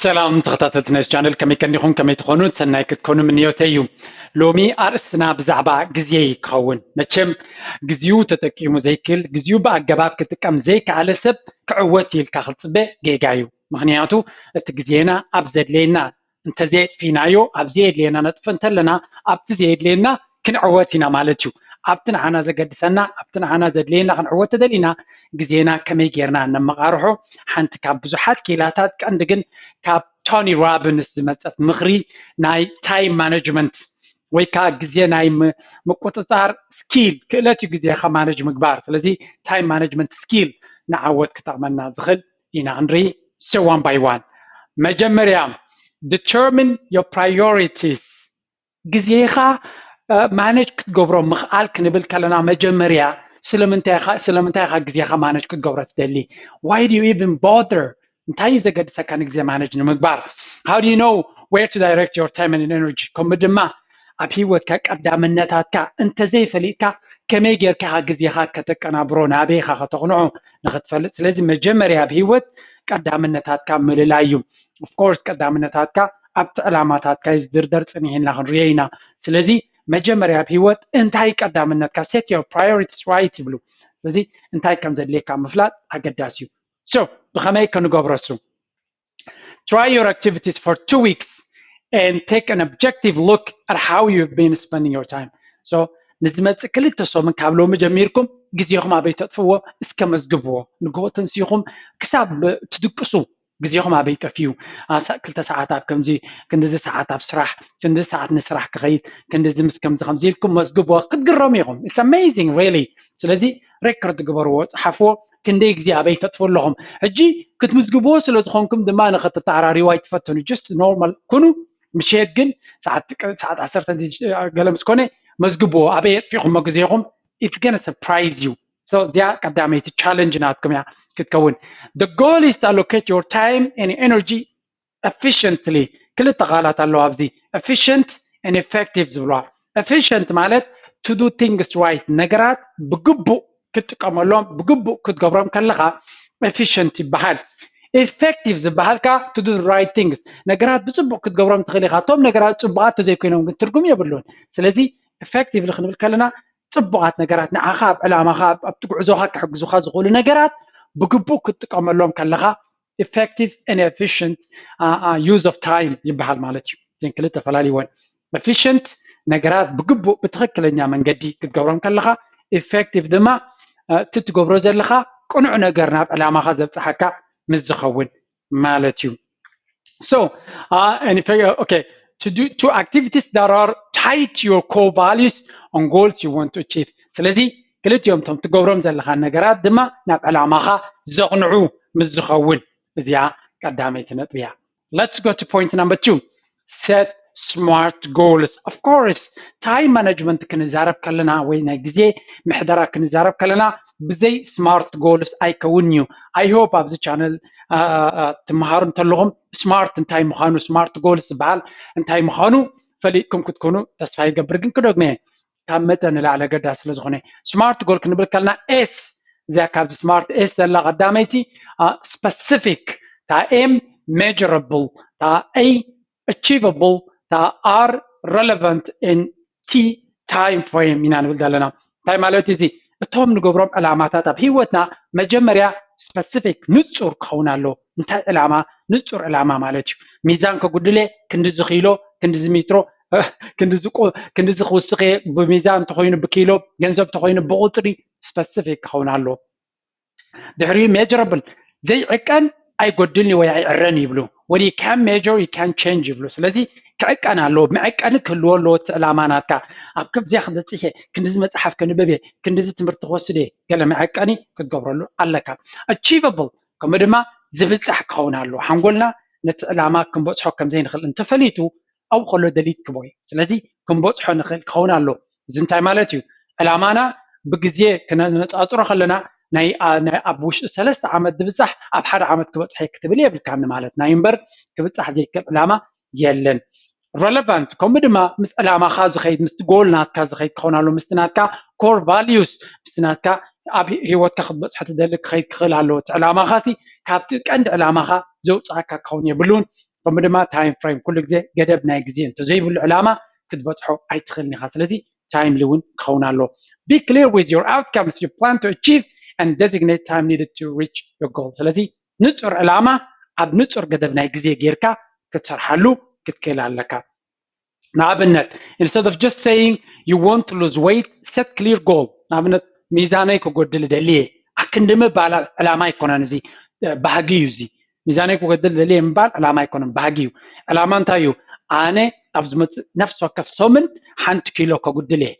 ሰላም ተኸታተልቲ ናይዚ ቻነል፣ ከመይ ቀኒኹም? ከመይ ትኾኑ? ሰናይ ክትኮኑ ምንዮተይ እዩ። ሎሚ ኣርእስትና ብዛዕባ ግዜ ክኸውን። መቸም ግዜኡ ተጠቂሙ ዘይክል፣ ግዜኡ ብኣገባብ ክጥቀም ዘይከኣለ ሰብ ክዕወት ኢልካ ክትጽበ ጌጋ እዩ። ምኽንያቱ እቲ ግዜና ኣብ ዘድልየና እንተዘየጥፊናዮ፣ ኣብ ዘየድልየና ነጥፍ እንተለና፣ ኣብቲ ዘየድልየና ክንዕወት ኢና ማለት እዩ። ኣብቲ ንዓና ዘገድሰና፣ ኣብቲ ንዓና ዘድልየና ክንዕወት ተደሊና፣ ግዜና ከመይ ጌርና ነመቓርሖ? ሓንቲ ካብ ብዙሓት ክኢላታት፣ ቀንዲ ግን ካብ ቶኒ ሮቢንስ ዝመጸት ምኽሪ፣ ናይ ታይም ማኔጅመንት ወይ ከዓ ግዜ ናይ ም- ምቁጽጻር ስኪል፣ ክእለት እዩ ግዜኻ ማኔጅ ምግባር። ስለዚ ታይም ማኔጅመንት ስኪል ንዓወት ክጠቕመና ዝኽእል ኢና ክንርኢ። So one by one፣ መጀመርያ determine your priorities። ግዜኻ ማኔጅ ክትገብሮ ምኽኣል ክንብል ከለና፣ መጀመርያ ስለምንታይ ኢኻ ስለምንታይ ኢኻ ግዜኻ ማኔጅ ክትገብሮ ትደሊ? Why do you even bother? እንታይ እዩ ዘገድሰካ ንግዜ ማኔጅ ንምግባር? How do you know where to direct your time and energy? ከምኡ ድማ ኣብ ህይወትካ ቀዳምነታትካ እንተዘይፈሊጥካ፣ ከመይ ጌርካ ኢኻ ግዜኻ ከተቀናብሮ፣ ናበይ ኢኻ ከተቕንዖ ንኽትፈልጥ? ስለዚ መጀመርያ ኣብ ህይወት ቀዳምነታትካ ምልላይ እዩ። Of course ቀዳምነታትካ ኣብቲ ዕላማታትካ እዩ ዝድርደር፣ ጽኒሕ ኢልና ክንሪኦ ኢና። ስለዚ መጀመርያ ኣብ ህይወት እንታይ ቀዳምነትካ፣ set your priorities right ይብሉ። ስለዚ እንታይ ከም ዘድልየካ ምፍላጥ ኣገዳሲ እዩ። So ብኸመይ ክንገብሮ እሱ? Try your activities for two weeks and take an objective look at how you've been spending your time. So ንዝመጽእ ክልተ ሰሙን ካብ ሎሚ ጀሚርኩም ግዜኹም ኣበይ ተጥፍዎ እስከ መዝግብዎ። ንግሆ ተንሲኹም ክሳብ ትድቅሱ ግዜኹም ኣበይ ጠፊኡ? ኣሳ ክልተ ሰዓት ኣብ ከምዚ፣ ክንዲዚ ሰዓት ኣብ ስራሕ፣ ክንዲዚ ሰዓት ንስራሕ ክኸይድ፣ ክንዲዚ ምስ ከምዚ ከምዚ ኢልኩም መዝግብዎ። ክትግረሙ ኢኹም። It's amazing really። ስለዚ ሬከርድ ግበርዎ፣ ጸሓፍዎ። ክንደይ ግዜ ኣበይ ተጥፍኡ ኣለኹም? ሕጂ ክትምዝግብዎ ስለ ዝኾንኩም ድማ ንኽትተዓራርይዎ ኣይትፈትኑ። Just normal ኩኑ። ምሸት ግን ሰዓት ሰዓት ዓሰርተ ገለ ምስ ኮነ መዝግብዎ። ኣበይ የጥፊኹሞ ግዜኹም? It's gonna surprise you። So እዚኣ ቀዳመይቲ ቻለንጅ ናትኩም እያ ክትከውን። The goal is to allocate your time and energy efficiently። ክልተ ቃላት ኣለዋ ኣብዚ፣ efficient and effective ዝብለዋ። Efficient ማለት to do things right፣ ነገራት ብግቡእ ክትጥቀመሎም፣ ብግቡእ ክትገብሮም ከለኻ efficient ይበሃል። Effective ዝበሃል ከኣ to do the right things፣ ነገራት ብጽቡቕ ክትገብሮም ትኽእል ኢኻ። እቶም ነገራት ጽቡቓት ተዘይኮይኖም ግን ትርጉም የብሉን። ስለዚ effectively ክንብል ከለና ጽቡቓት ነገራት፣ ንዓኻ ኣብ ዕላማኻ፣ ኣብ- ኣብቲ ጉዕዞኻ ክሕግዙኻ ዝኽእሉ ነገራት ብግቡእ ክትጥቀመሎም ከለኻ effective and efficient use of time ይበሃል ማለት እዩ። እዘን ክልተ ፈላልይወን። Efficient ነገራት ብግቡእ ብትኽክለኛ መንገዲ ክትገብሮም ከለኻ፣ effective ድማ እቲ ትገብሮ ዘለኻ ቅኑዕ ነገር ናብ ዕላማኻ ዘብፅሓካ ምስ ዝኸውን ማለት እዩ። So uh, and if, okay, to do to activities that are tied to your core values and goals you want to achieve. ስለዚ ክልቲኦም እቶም ትገብሮም ዘለኻ ነገራት ድማ ናብ ዕላማኻ ዘቕንዑ ምስ ዝኸውን፣ እዚኣ ቀዳመይቲ ነጥቢ እያ። Let's go to point number two. Set smart goals. Of course time management ክንዛረብ ከለና ወይ ናይ ግዜ ምሕደራ ክንዛረብ ከለና ብዘይ smart goals ኣይከውን እዩ። I hope ኣብዚ ቻነል ትመሃሩ እንተለኹም smart እንታይ ምዃኑ፣ smart goals ዝበሃል እንታይ ምዃኑ ፈሊጥኩም ክትኮኑ ተስፋ ይገብር። ግን ክደግመ ካብ መጠን ንላዕሊ ኣገዳሲ ስለ ዝኾነ፣ smart goal ክንብል ከለና S፣ እዚኣ ካብዚ smart S ዘላ ቀዳመይቲ፣ specific፣ እታ M measurable፣ እታ A achievable፣ እታ R relevant፣ and T time frame ኢና ንብል ዘለና። እንታይ ማለት እዚ? እቶም ንገብሮም ዕላማታት ኣብ ህይወትና መጀመርያ specific፣ ንጹር ክኸውን ኣለዎ። እንታይ ዕላማ? ንጹር ዕላማ ማለት እዩ። ሚዛን ከጉድል እየ፣ ክንድዚ ኪሎ፣ ክንድዚ ሜትሮ፣ ክንድዚ ክውስኽ እየ፣ ብሚዛን እንተኾይኑ ብኪሎ፣ ገንዘብ እንተኾይኑ ብቁጽሪ፣ specific ክኸውን ኣለዎ። ድሕሪኡ measurable፣ ዘይዕቀን ኣይጎድልን ወይ ኣይዕረን ይብሉ። What you can measure you can change ይብሉ። ስለዚ ክዕቀን ኣለዎ፣ መዐቀኒ ክህልዎ ኣለዎ እቲ ዕላማ ናትካ። ኣብ ከምዚኣ ክበጽሕ እየ፣ ክንድዚ መጽሓፍ ከንብብ እየ፣ ክንድዚ ትምህርቲ ክወስድ እየ፣ ገለ መዐቀኒ ክትገብረሉ ኣለካ። Achievable ከምኡ ድማ ዝብጻሕ ክኸውን ኣለዎ። ሓንጎልና ነቲ ዕላማ ክንበጽሖ ከም ዘይንኽእል እንተፈሊጡ ኣብኡ ከሎ ደሊት ክቦ እዩ። ስለዚ ክንበጽሖ ንኽእል ክኸውን ኣለዎ። እዚ እንታይ ማለት እዩ? ዕላማና ብግዜ ክነነጻጽሮ ከለና ናይ ኣብ ውሽጢ ሰለስተ ዓመት ዝብጻሕ ኣብ ሓደ ዓመት ክበጽሐ ክትብል የብልካኒ ማለት ናይ እምበር ክብጻሕ ዘይክእል ዕላማ የለን። Relevant ከምኡ ድማ ምስ ዕላማኻ ዝኸይድ ምስቲ ጎል ናትካ ዝኸይድ ክኸውን ኣለዎ። ምስቲ ናትካ core values ምስቲ ናትካ ኣብ ህይወትካ ክትበጽሖ ትደሊ ክኸይድ ክኽእል ኣለዎ። እቲ ዕላማኻ ሲ ካብቲ ቀንዲ ዕላማኻ ዘውጽኣካ ክኸውን የብሉን። ከምኡ ድማ time frame፣ ኩሉ ግዜ ገደብ ናይ ግዜ እንተዘይብሉ ዕላማ ክትበፅሖ ኣይትኽእልን ኢኻ። ስለዚ ታይምሊ እውን ክኸውን ኣለዎ። Be clear with your outcomes you plan to achieve and designate time needed to reach your goal። ስለዚ ንፁር ዕላማ ኣብ ንፁር ገደብ ናይ ግዜ ጌርካ ክትሰርሓሉ ክትክእል ኣለካ። ንኣብነት instead of just saying you want to lose weight, set clear goal። ንኣብነት ሚዛነይ ክጎድል ደልየ ኣክንዲ ምባል ዕላማ ኣይኮነን። እዚ ባህጊ እዩ። እዚ ሚዛነይ ክጎድል ደልየ ምባል ዕላማ ኣይኮነን፣ ባህጊ እዩ። ዕላማ እንታይ እዩ? ኣነ ኣብ ዝመፅእ ነፍሲ ወከፍ ሰሙን ሓንቲ ኪሎ ከጉድል እየ።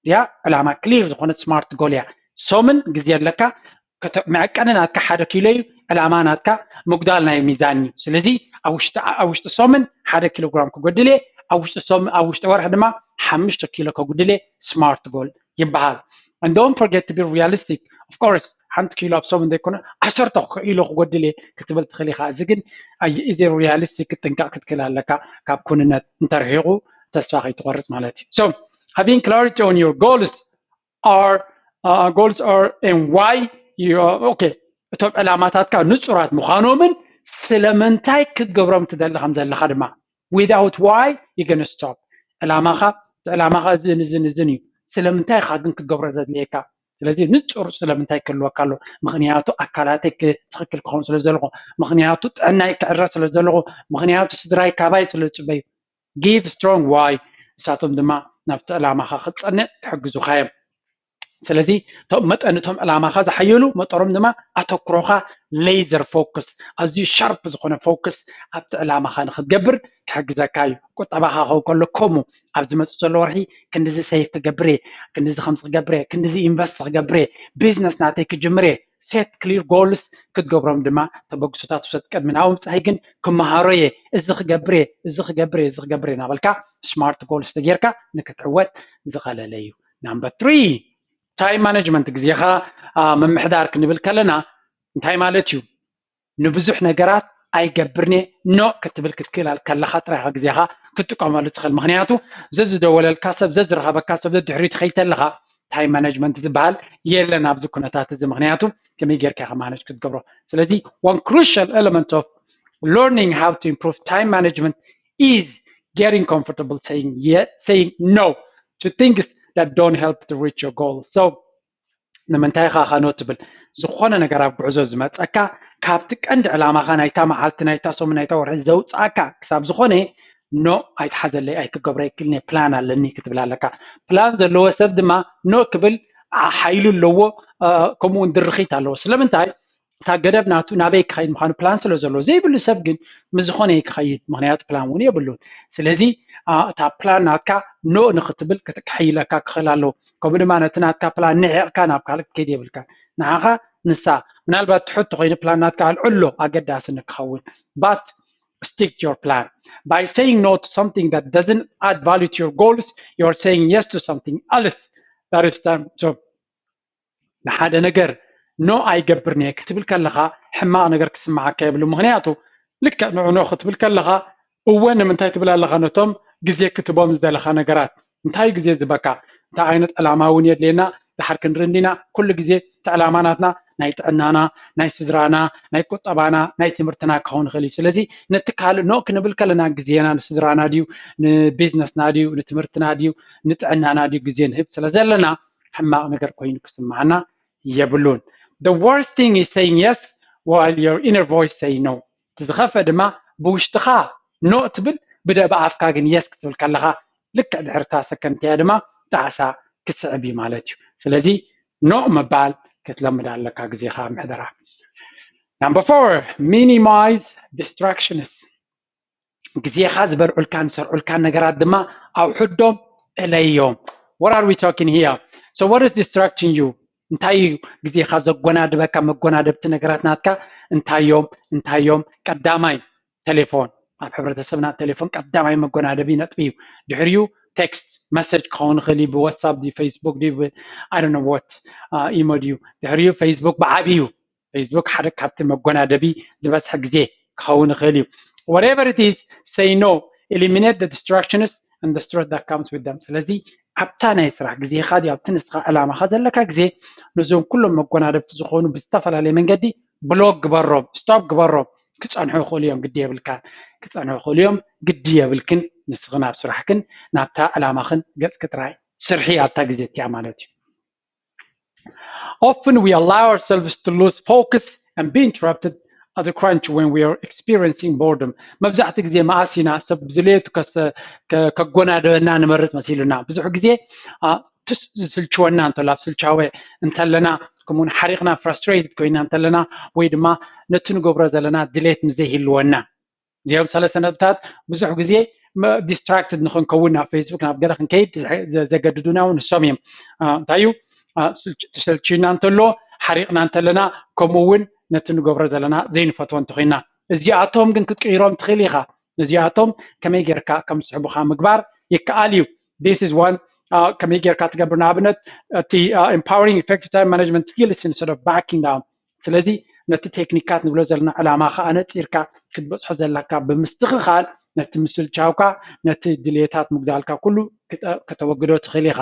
እዚኣ ዕላማ ክሊር ዝኾነት ስማርት ጎል እያ። ሰሙን ግዜ ኣለካ፣ መዐቀኒ ናትካ ሓደ ኪሎ እዩ። ዕላማ ናትካ ምጉዳል ናይ ሚዛን እዩ። ስለዚ ኣብ ውሽጢ ሰሙን ሓደ ኪሎ ግራም ክጎድል እየ፣ ኣብ ውሽጢ ወርሒ ድማ ሓሙሽተ ኪሎ ከጉድል እየ። ስማርት ጎል ይበሃል። And don't forget to be realistic. Of course ሓንቲ ኪሎ ኣብ ሰሙን ዘይኮነ ዓሰርተ ኪሎ ክጎድል እየ ክትብል ትኽእል ኢኻ። እዚ ግን is realistic፣ ክትጥንቀቕ ክትክእል ኣለካ። ካብ ኩንነት እንተርሒቑ ተስፋ ከይትቆርፅ ማለት እዩ። So having clarity on your goals are uh, goals are and why you are okay፣ እቶም ዕላማታትካ ንፁራት ምዃኖምን ስለምንታይ ክትገብሮም ትደሊ ከም ዘለካ ድማ without why you gonna stop። ዕላማኻ ዕላማኻ እዝን እዝን እዝን እዩ። ስለምንታይ ኢኻ ግን ክትገብሮ ዘድልየካ? ስለዚ ንፁር ስለምንታይ ክህልወካ ኣሎ? ምክንያቱ ኣካላተይ ትኽክል ክኸውን ስለ ዘለኹ፣ ምክንያቱ ጥዕናይ ክዕረ ስለ ዘለኹ፣ ምክንያቱ ስድራይ ካባይ ስለ ዝፅበዩ። Give strong why፣ እሳቶም ድማ ናብቲ ዕላማኻ ክትፀንዕ ክሕግዙኻ እዮም። ስለዚ መጠን እቶም ዕላማኻ ዝሓየሉ መጠኖም ድማ ኣተኩሮኻ ሌዘር ፎክስ፣ ኣዝዩ ሻርፕ ዝኾነ ፎክስ ኣብቲ ዕላማኻ ንክትገብር ክሕግዘካ እዩ። ቁጠባኻ ክኸውን ከሎ ከምኡ ኣብ ዝመፅእ ዘሎ ወርሒ ክንዲዚ ሴቭ ክገብር እየ፣ ክንዲዚ ከምዚ ክገብር እየ፣ ክንዲዚ ኢንቨስት ክገብር እየ፣ ቢዝነስ ናተይ ክጅምር እየ። ሴት ክሊር ጎልስ ክትገብሮም ድማ ተበግሶታት ውሰድ። ቅድሚ ናብኡ ምብፃሐይ ግን ክመሃሮ እየ፣ እዚ ክገብር እየ፣ እዚ ክገብር እየ፣ እዚ ክገብር እየ እናበልካ ስማርት ጎልስ ተጌርካ ንክትዕወት ዝቐለለ እዩ። ናምበር ትሪ ታይም ማኔጅመንት፣ ግዜኻ ምምሕዳር ክንብል ከለና እንታይ ማለት እዩ? ንብዙሕ ነገራት ኣይገብርንየ ኖ ክትብል ክትክእል ከለኻ ጥራይ ግዜኻ ክትጥቀመሉ ትኽእል። ምክንያቱ ዘዝደወለልካ ሰብ፣ ዘዝረኸበካ ሰብ ዘድሕሪት ከይተለኻ ታይም ማኔጅመንት ዝበሃል የለን ኣብዚ ኩነታት እዚ። ምክንያቱ ከመይ ጌርካ ኢኻ ማኔጅ ክትገብሮ? ስለዚ one crucial element of learning how to improve time management is getting comfortable saying yes, saying no to things that don't help to reach your goal. So ንምንታይ ኢኻ ኖ ትብል? ዝኾነ ነገር ኣብ ጉዕዞ ዝመፀካ ካብቲ ቀንዲ ዕላማኻ ናይታ መዓልቲ ናይታ ሰሙን ናይታ ወርሒ ዘውፅኣካ ክሳብ ዝኾነ ኖ ኣይትሓዘለይ ኣይክገብሮ ኣይክልኒ ፕላን ኣለኒ ክትብል ኣለካ። ፕላን ዘለዎ ሰብ ድማ ኖ ክብል ሓይሉ ኣለዎ፣ ከምኡ እውን ድርኺት ኣለዎ። ስለምንታይ? እታ ገደብ ናቱ ናበይ ክኸይድ ምዃኑ ፕላን ስለ ዘለዎ። ዘይብሉ ሰብ ግን ምስ ዝኾነ ክኸይድ፣ ምክንያቱ ፕላን እውን የብሉን። ስለዚ እታ ፕላን ናትካ ኖ ንክትብል ክሕይለካ ክኽእል ኣለዎ። ከምኡ ድማ ነቲ ናትካ ፕላን ንዒቕካ ናብ ካልእ ክትከይድ የብልካ። ንዓኻ ንሳ ምናልባት ትሕቶ ኮይኑ ፕላን ናትካ ኣልዕሎ ኣገዳሲ ንክኸውን። But stick to your plan. By saying no to something that doesn't add value to your goals, you are saying yes to something else. That is time. So ንሓደ ነገር ኖ ኣይገብርን እየ ክትብል ከለኻ ሕማቕ ነገር ክስምዓካ የብሉ። ምክንያቱ ልክዕ ንዑ ኖ ክትብል ከለኻ እወ ንምንታይ ትብል ኣለኻ? ነቶም ግዜ ክትቦም ዝደለኻ ነገራት። እንታይ ግዜ ዝበካ? እንታይ ዓይነት ዕላማ እውን የድልየና? ድሓር ክንርኢ እንዲና። ኩሉ ግዜ እቲ ዕላማ ናትና ናይ ጥዕናና፣ ናይ ስድራና፣ ናይ ቁጠባና፣ ናይ ትምህርትና ክኸውን ይኽእል እዩ። ስለዚ ነቲ ካልእ ኖ ክንብል ከለና ግዜና ንስድራና ድዩ፣ ንቢዝነስና ድዩ፣ ንትምህርትና ድዩ፣ ንጥዕናና ድዩ ግዜ ንህብ ስለ ዘለና ሕማቕ ነገር ኮይኑ ክስምዓና የብሉን። The worst thing is saying yes while your inner voice say no። እቲ ዝኸፍአ ድማ ብውሽጥኻ ኖ ትብል፣ ብደ ብኣፍካ ግን የስ ክትብል ከለኻ ልክዕ ድሕርታ ሰከንድያ ድማ ጣዕሳ ክስዕብ እዩ ማለት እዩ። ስለዚ ኖ ምባል ክትለምድ ኣለካ ግዜኻ ምሕደራ። Number four, minimize distractions። ግዜኻ ዝበልዑልካን ዝሰርዑልካን ነገራት ድማ ኣውሕዶም፣ እለዮም። What are we talking here? So what is distracting you? እንታይ እዩ ግዜኻ ዘጎናድበካ? መጎናደብቲ ነገራት ናትካ እንታዮም? እንታዮም? ቀዳማይ ቴሌፎን፣ ኣብ ሕብረተሰብና ቴሌፎን ቀዳማይ መጎናደቢ ነጥቢ እዩ። ድሕሪኡ ቴክስት መሰጅ ክኸውን ይኽእል እዩ፣ ብዋትሳፕ ድዩ፣ ፌስቡክ ድዩ፣ I don't know what፣ ኢሞ ድዩ። ድሕሪኡ ፌስቡክ ብዓብዩ ፌስቡክ ሓደ ካብቲ መጎናደቢ ዝበዝሐ ግዜ ክኸውን ይኽእል እዩ። Whatever it is, say no, eliminate the distractions and the stress that comes with them። ስለዚ ኣብታ ናይ ስራሕ ግዜኻ ድዩ ኣብቲ ንስኻ ዕላማኻ ዘለካ ግዜ ነዞም ኩሎም መጎናደብቲ ዝኾኑ ብዝተፈላለየ መንገዲ ብሎክ ግበሮም፣ ስቶፕ ግበሮም። ክፀንሑ ይኽእሉ እዮም፣ ግዲ የብልካን። ክፀንሑ ይኽእሉ እዮም፣ ግዲ የብልክን። ንስኽን ኣብ ስራሕክን ናብታ ዕላማኽን ገፅኪ ጥራይ ስርሒ ኣብታ ግዜ እቲኣ ማለት እዩ። Often we allow ourselves to lose focus and be interrupted at the crunch when we are experiencing boredom. መብዛሕትኡ ግዜ መኣስ ኢና ሰብ ብዝለየቱ ከጎናደበና ንመርፅ መሲሉና። ብዙሕ ግዜ ትስ ዝስልችወና እንተሎ፣ ኣብ ስልቻወ እንተለና፣ ከምኡውን ሓሪቕና ፍራስትሬትድ ኮይና እንተለና፣ ወይ ድማ ነቲ ንገብሮ ዘለና ድሌት ምስ ዘይህልወና፣ እዚኦም ሰለስተ ነጥብታት ብዙሕ ግዜ ዲስትራክትድ ንክንከውን ናብ ፌስቡክ ናብ ገለ ክንከይድ ዘገድዱና እውን ንሶም እዮም። እንታይ እዩ ተሰልችና እንተሎ፣ ሓሪቕና እንተለና፣ ከምኡ እውን ነቲ ንገብሮ ዘለና ዘይንፈትዎ እንተኮይና፣ እዚኣቶም ግን ክትቅይሮም ትኽእል ኢኻ። እዚኣቶም ከመይ ጌርካ ከም ዝስሕቡኻ ምግባር ይከኣል እዩ። This is one ከመይ ጌርካ ትገብር? ንኣብነት እቲ empowering effective time management skills instead of backing down። ስለዚ ነቲ ቴክኒካት ንብሎ ዘለና ዕላማ ከዓ ነፂርካ ክትበፅሖ ዘለካ ብምስትኽኻል፣ ነቲ ምስልቻውካ፣ ነቲ ድሌታት ምጉዳልካ ኩሉ ከተወግዶ ትኽእል ኢኻ።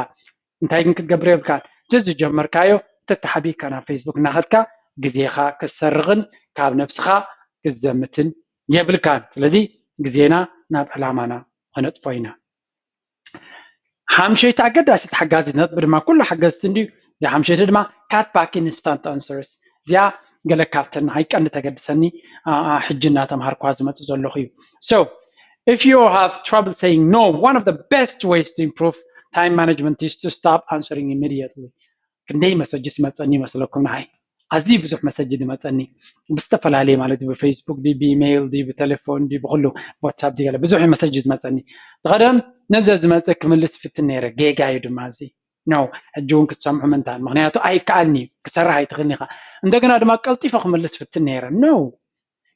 እንታይ ግን ክትገብር የብልካን። እቲ ዝጀመርካዮ ተተሓቢእካ ናብ ፌስቡክ እናኸድካ ግዜኻ ክትሰርቕን ካብ ነብስኻ ክትዘምትን የብልካን። ስለዚ ግዜና ናብ ዕላማና ከነጥፎ ኢና። ሓምሸይቲ ኣገዳሲት ሓጋዚት ነጥቢ ድማ ኩሉ ሓገዝቲ እንድዩ። እዚ ሓምሸይቲ ድማ cut back instant answers። እዚኣ ገለ ካብተን ናይ ቀንዲ ተገድሰኒ ሕጂ እናተምሃርኳ ዝመፅእ ዘለኹ እዩ። So if you have trouble saying no, one of the best ways to improve time management is to stop answering immediately። ክንደይ መሰጅ ዝመፀኒ ይመስለኩም? ንዓይ ኣዝዩ ብዙሕ መሰጅ ዝመፀኒ ብዝተፈላለየ ማለት ብፌስቡክ ድዩ ብኢሜይል ድዩ ብቴሌፎን ድዩ ብኩሉ ዋትሳፕ ድዩ ገለ ብዙሕ መሰጅ ዝመፀኒ። ዝቐደም ነዘ ዝመፀ ክምልስ ፍትን ነይረ። ጌጋ እዩ ድማ እዚ ነው። ሕጂ እውን ክትሰምዑ ምንታን ምክንያቱ ኣይከኣልኒ እዩ ክሰርሕ ኣይትኽእልኒ ኢኻ። እንደገና ድማ ቀልጢፈ ክምልስ ፍትን ነይረ ነው።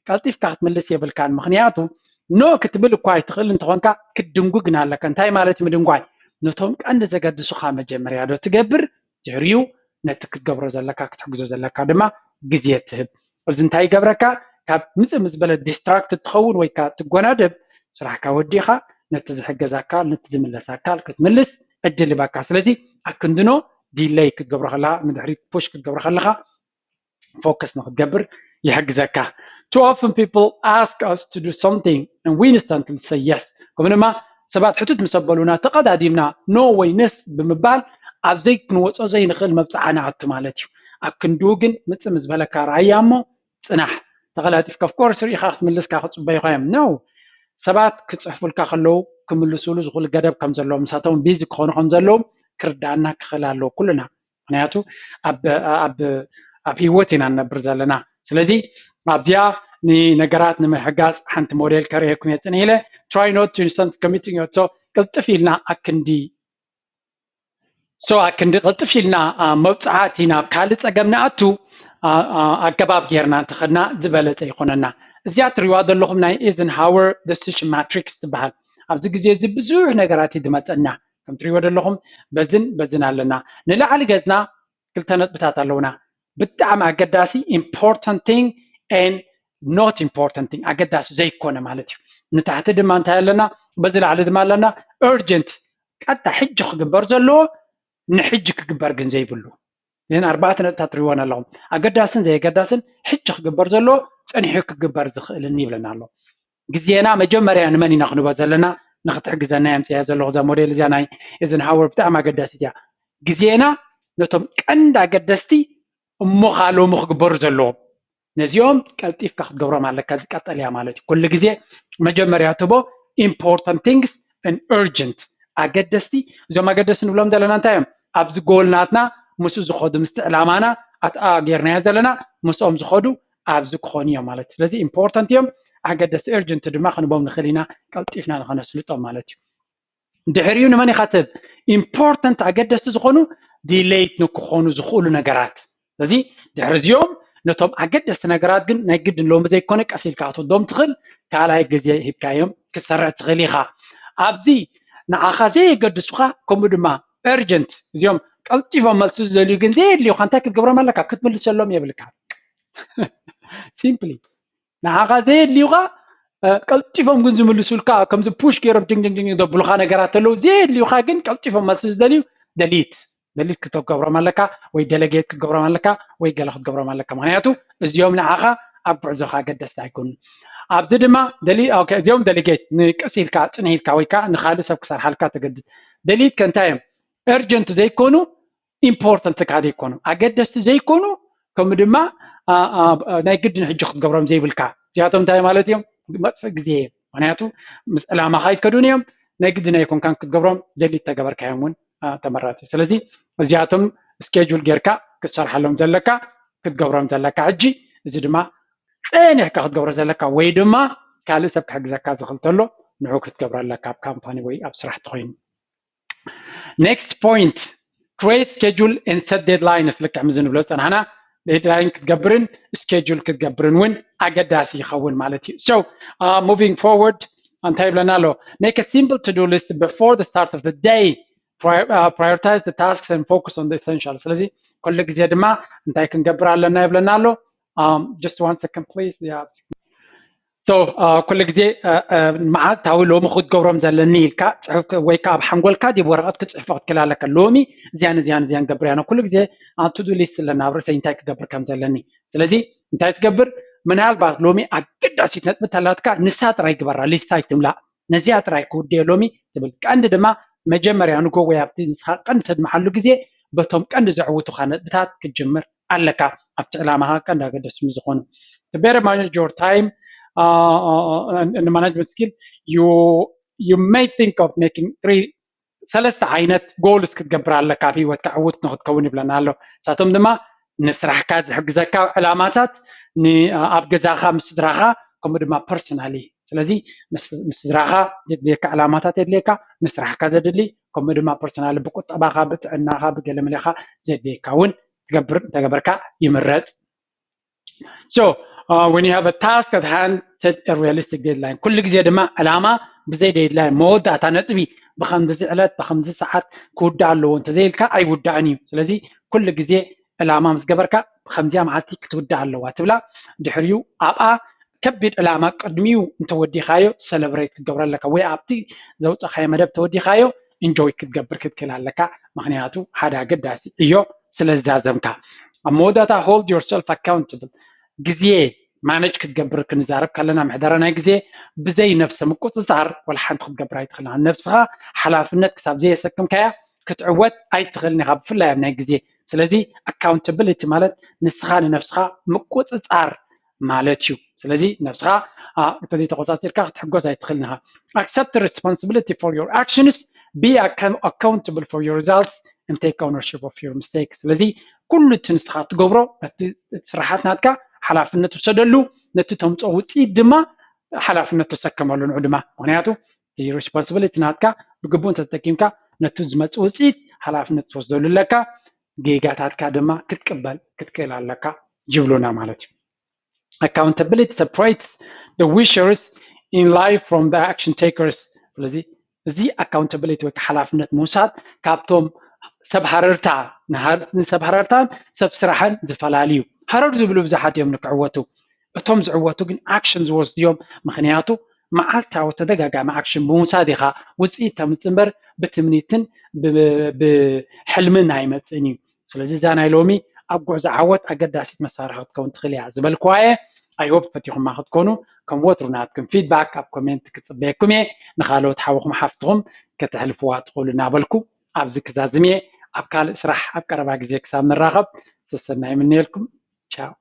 ቀልጢፍካ ክትምልስ የብልካን ምክንያቱ ኖ ክትብል እኳ ኣይትኽእል እንተኾንካ ክትድንጉግ ኣለካ። እንታይ ማለት ምድንጓይ? ነቶም ቀንዲ ዘገድሱኻ መጀመርያ ዶ ትገብር፣ ድሕሪኡ ነቲ ክትገብሮ ዘለካ ክትሕግዞ ዘለካ ድማ ግዜ ትህብ። እዚ እንታይ ይገብረካ? ካብ ምፅእ ምስ በለ ዲስትራክት ትኸውን ወይ ከዓ ትጎናደብ ስራሕካ ወዲእኻ ነቲ ዝሕገዝ ኣካል ነቲ ዝምለስ ኣካል ክትምልስ ዕድል ይበካ። ስለዚ ኣክንድኖ ዲለይ ክትገብሮ ከለካ ንድሕሪት ፑሽ ክትገብሮ ከለካ ፎከስ ንክትገብር ይሕግዘካ። Too often people ask us to do something and we instantly say yes. ከምኡ ድማ ሰባት ሕቱት ምስ ኣበሉና ተቐዳዲምና ኖ ወይ ነስ ብምባል ኣብ ዘይክንወፆ ዘይንኽእል መብፅዓ ንኣቱ ማለት እዩ። ኣብ ክንድኡ ግን ምፅእ ምስ በለካ ረኣያ እሞ ፅናሕ። ተቐላጢፍካ ኦፍኮርስ ርኢኻ ክትምልስካ ክፅበዩኻ እዮም ነው። ሰባት ክፅሕፉልካ ከለዉ ክምልሱሉ ዝኽእሉ ገደብ ከም ዘለዎም ንሳቶም ቢዚ ክኾኑ ከም ዘለዎም ክርዳኣና ክኽእል ኣለዎ ኩልና። ምክንያቱ ኣብ ኣብ ኣብ ህይወት ኢና ንነብር ዘለና። ስለዚ ኣብዚኣ ንነገራት ንምሕጋዝ ሓንቲ ሞዴል ከርእየኩም እየ ፅንሕ ኢለ try not to instant committing yourself። ቅልጥፍ ኢልና ኣክንዲ so ኣክንዲ ቅልጥፍ ኢልና መብፅዓቲ ናብ ካልእ ፀገም ንኣቱ ኣገባብ ጌርና እንተኸድና ዝበለፀ ይኾነና። እዚኣ ትሪዋ ዘለኹም ናይ ኤዘንሃወር decision matrix ትበሃል። ኣብዚ ግዜ እዚ ብዙሕ ነገራት እዩ ዝመፀና። ከም ትሪዎ ዘለኹም በዝን በዝን ኣለና። ንላዕሊ ገፅና ክልተ ነጥብታት ኣለውና። ብጣዕሚ ኣገዳሲ important thing and not important thing፣ ኣገዳሲ ዘይኮነ ማለት እዩ። ንታሕቲ ድማ እንታይ ኣለና? በዚ ላዕሊ ድማ ኣለና urgent፣ ቀጥታ ሕጂ ክግበር ዘለዎ ንሕጂ ክግበር ግን ዘይብሉ። እዘን ኣርባዕተ ነጥብታት ትሪእወን ኣለኹም። ኣገዳስን ዘየገዳስን ሕጂ ክግበር ዘለዎ ፀኒሑ ክግበር ዝኽእልን ይብለና ኣሎ። ግዜና መጀመርያ ንመን ኢና ክንቦ ዘለና? ንክትሕግዘና የምፅያ ዘለኹ እዛ ሞዴል እዚኣ ናይ ኤዘንሃወር ብጣዕሚ ኣገዳሲት እያ። ግዜና ነቶም ቀንዲ ኣገደስቲ እሞ ከዓ ሎሚ ክግበሩ ዘለዎም ነዚኦም ቀልጢፍካ ክትገብሮም ኣለካ። ዝቀጠል እያ ማለት እዩ። ኩሉ ግዜ መጀመርያ ትቦ important things and urgent፣ ኣገደስቲ። እዞም ኣገደስቲ ንብሎም ዘለና እንታይ እዮም? ኣብዚ ጎል ናትና ምስኡ ዝኸዱ ምስቲ ዕላማና ኣትኣ ጌርናዮ ዘለና ምስኦም ዝኸዱ ኣብዚ ክኾኑ እዮም ማለት እዩ። ስለዚ important እዮም ኣገደስቲ፣ urgent ድማ ክንቦም ንኽእል ኢና ቀልጢፍና ንኸነስልጦም ማለት እዩ። ድሕሪኡ ንመን ኢኻ ትህብ? important ኣገደስቲ ዝኾኑ ዲሌይት ንክኾኑ ዝኽእሉ ነገራት። ስለዚ ድሕሪ እዚኦም ነቶም ኣገደስቲ ነገራት ግን ናይ ግድን ሎሚ ዘይኮነ ቀስ ኢልካ ክትወዶም ትኽእል ካልኣይ ግዜ ሂብካዮም ክትሰርሕ ትኽእል ኢኻ። ኣብዚ ንዓኻ ዘየገድሱኻ ከምኡ ድማ urgent እዚኦም ቀልጢፎም መልሲ ዝደልዩ ግን ዘየድልዩኻ እንታይ ክትገብሮም ኣለካ? ክትምልሰሎም የብልካ። ሲምፕሊ ንዓኻ ዘየድልዩኻ ቀልጢፎም ግን ዝምልሱልካ ከምዚ ፑሽ ገይሮም ድንግድንግድንግ ዘብሉኻ ነገራት ተለዉ ዘየድልዩኻ ግን ቀልጢፎም መልሲ ዝደልዩ ደሊት ደሊት ክትገብሮም ኣለካ ወይ ደለጌት ክትገብሮም ኣለካ ወይ ገለ ክትገብሮም ኣለካ። ምክንያቱ እዚኦም ንዓኻ ኣብ ጉዕዞኻ ኣገደስቲ ኣይኮኑን። ኣብዚ ድማ እዚኦም delegate ንቅስ ኢልካ ጽንሕ ኢልካ ወይ ከዓ ንካልእ ሰብ ክሰርሓልካ ተገድድ። Delete ከ እንታይ እዮም? Urgent ዘይኮኑ important ካደ ይኮኑ ኣገደስቲ ዘይኮኑ ከምኡ ድማ ናይ ግድን ሕጂ ክትገብሮም ዘይብልካ እዚኣቶም እንታይ ማለት እዮም? መጥፍእ ግዜ እዮም። ምክንያቱ ምስ ዕላማኻ ኣይከዱን እዮም። ናይ ግድን ኣይኮንካን ክትገብሮም delete ተገበርካዮም እውን ተመራፂ። ስለዚ እዚኣቶም schedule ጌርካ ክትሰርሓሎም ዘለካ ክትገብሮም ዘለካ ሕጂ። እዚ ድማ ፀኒሕካ ክትገብሮ ዘለካ ወይ ድማ ካልእ ሰብ ክሕግዘካ ዝኽእል ተሎ ንዑ ክትገብሮ ኣለካ ኣብ ካምፓኒ ወይ ኣብ ስራሕ ተኮይኑ። Next point, create schedule and set deadline. ልክዕ ምዚ ንብሎ ዝፀናሕና deadline ክትገብርን schedule ክትገብርን እውን ኣገዳሲ ይኸውን ማለት እዩ። So moving forward እንታይ ይብለና ኣሎ? Make a simple to do list before the start of the day. Prioritize the tasks and focus on the essential. ስለዚ ኩሉ ግዜ ድማ እንታይ ክንገብር ኣለና ይብለና ኣሎ? Just one second please. So ኩሉ ግዜ መዓልታዊ ሎሚ ክትገብሮም ዘለኒ ኢልካ ፅሑፍ ወይ ከዓ ኣብ ሓንጎልካ ዲብ ወረቐት ክትፅሕፎ ክትክእል ኣለካ። ሎሚ እዚያን እዚያን እዚያን ገብር እያ። ኩሉ ግዜ to do list ኣለና ኣብ ርእሰይ እንታይ ክገብር ከም ዘለኒ። ስለዚ እንታይ ትገብር? ምናልባት ሎሚ ኣገዳሲት ነጥቢ ተላትካ ንሳ ጥራይ ግበራ፣ list ኣይትምላእ። ነዚኣ ጥራይ ክውድዮ ሎሚ ትብል። ቀንዲ ድማ መጀመርያ ንጎ ወይ ኣብቲ ንስኻ ቀንዲ ተድምሓሉ ግዜ በቶም ቀንዲ ዘዕውቱኻ ነጥብታት ክትጅምር ኣለካ። ኣብቲ ዕላማኻ ቀንዲ ኣገደስቲ ዝኾኑ to better manage your time and management skill, you you may think of making three ሰለስተ ዓይነት goals ክትገብር ኣለካ ኣብ ህይወትካ ዕውት ንክትከውን ይብለና ኣሎ። ንሳቶም ድማ ንስራሕካ ዝሕግዘካ ዕላማታት፣ ኣብ ገዛኻ ምስ ስድራኻ ከምኡ ድማ personally። ስለዚ ምስ ስድራኻ ዘድልየካ ዕላማታት የድልየካ፣ ንስራሕካ ዘድሊ ከምኡ ድማ personally ብቁጠባኻ ብጥዕናኻ ብገለመለኻ ዘድልየካ እውን ትገብር እንተገበርካ ይምረፅ። So when you have a task at hand, set a realistic deadline. ኩሉ ግዜ ድማ ዕላማ ብዘይ deadline መወዳእታ ነጥቢ ብከምዚ ዕለት ብከምዚ ሰዓት ክውዳእ ኣለዎ እንተዘይልካ ኣይውዳእን እዩ። ስለዚ ኩሉ ግዜ ዕላማ ምስ ገበርካ ብከምዚኣ መዓልቲ ክትውዳእ ኣለዋ ትብላ። ድሕሪኡ ኣብኣ ከቢድ ዕላማ ቅድሚኡ እንተወዲኻዮ celebrate ክትገብሮ ኣለካ ወይ ኣብቲ ዘውፀኻዮ መደብ ተወዲኻዮ enjoy ክትገብር ክትክእል ኣለካ። ምክንያቱ ሓደ ኣገዳሲ ዕዮ ስለ ዝዛዘምካ። ኣብ መወዳእታ hold yourself accountable። ግዜ manage ክትገብር ክንዛረብ ከለና ምሕደራ ናይ ግዜ ብዘይ ነብሰ ምቁፅፃር ወላ ሓንቲ ክትገብር ኣይትኽእልን። ነብስኻ ሓላፍነት ክሳብ ዘየሰከምካያ ክትዕወት ኣይትኽእልን ኢኻ። ብፍላይ ኣብ ናይ ግዜ። ስለዚ accountability ማለት ንስኻ ንነብስኻ ምቁፅፃር ማለት እዩ። ስለዚ ነብስኻ እንተዘይተቆፃፂርካ ክትሕጎስ ኣይትኽእልን ኢኻ። Accept responsibility for your actions, be accountable for your results and take ownership of your mistakes. ስለዚ ኩሉ እቲ ንስኻ ትገብሮ ነቲ ስራሓት ናትካ ሓላፍነት ውሰደሉ፣ ነቲ ተምፅኦ ውፅኢት ድማ ሓላፍነት ተሰከመሉ። ንዑ ድማ ምክንያቱ እቲ responsibility ናትካ ብግቡእ እንተተጠቂምካ ነቲ ዝመፅእ ውፅኢት ሓላፍነት ትወስደሉ ኣለካ። ጌጋታትካ ድማ ክትቅበል ክትክእል ኣለካ ይብሉና ማለት እዩ። Accountability separates the wishers in life from the action takers። ስለዚ እዚ accountability ወይ ሓላፍነት ምውሳድ ካብቶም ሰብ ሃረርታ ንሰብ ሃረርታን ሰብ ስራሕን ዝፈላልዩ። ሃረር ዝብሉ ብዙሓት እዮም ንክዕወቱ። እቶም ዝዕወቱ ግን action ዝወስዱ እዮም። ምክንያቱ መዓልታዊ ተደጋጋሚ action ብምውሳድ ኢኻ ውፅኢት ተምፅእ እምበር ብትምኒትን ብሕልምን ኣይመፅእን እዩ። ስለዚ እዛ ናይ ሎሚ ኣብ ጉዕዞ ዓወት ኣገዳሲት መሳርሒ ክትከውን ትኽእል እያ ዝበልክዋ እየ። I hope ፈቲኹማ ክትኮኑ ከም ወትሩ ናትኩም feedback ኣብ comment ክፅበየኩም እየ። ንካልኦት ሓውኹም ሓፍትኹም ከተሕልፍዋ ትኽእሉ እናበልኩ ኣብዚ ክዛዝም እየ። ኣብ ካልእ ስራሕ ኣብ ቀረባ ግዜ ክሳብ ንራኸብ ሰሰናይ ይምነየልኩም። ቻው።